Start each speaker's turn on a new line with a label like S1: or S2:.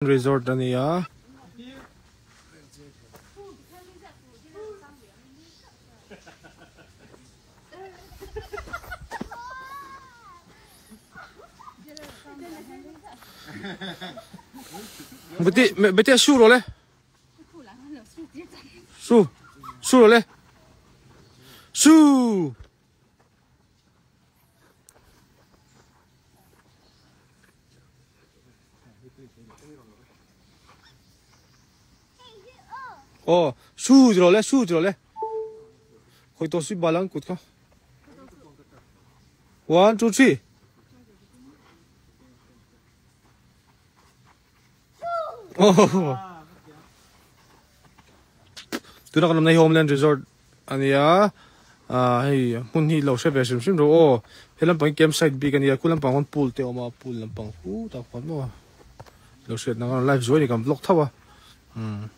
S1: Resort a ni a. Bete bete su rawh le. Su su rawh le. Su. Aw su ti rawh le su ti rawh le khawi tawh sui bal ang kut kha one two three oh tuna kan awmna hi homeland resort ania ah hei hmun hi lo hre ve hrim hrim rawh aw he lampang hi camp site bik ania khu lampang khawn pool te a awm a pool lampang khutah khuan maw lo hriat na khan live zuai ni kan vlog tho a umm.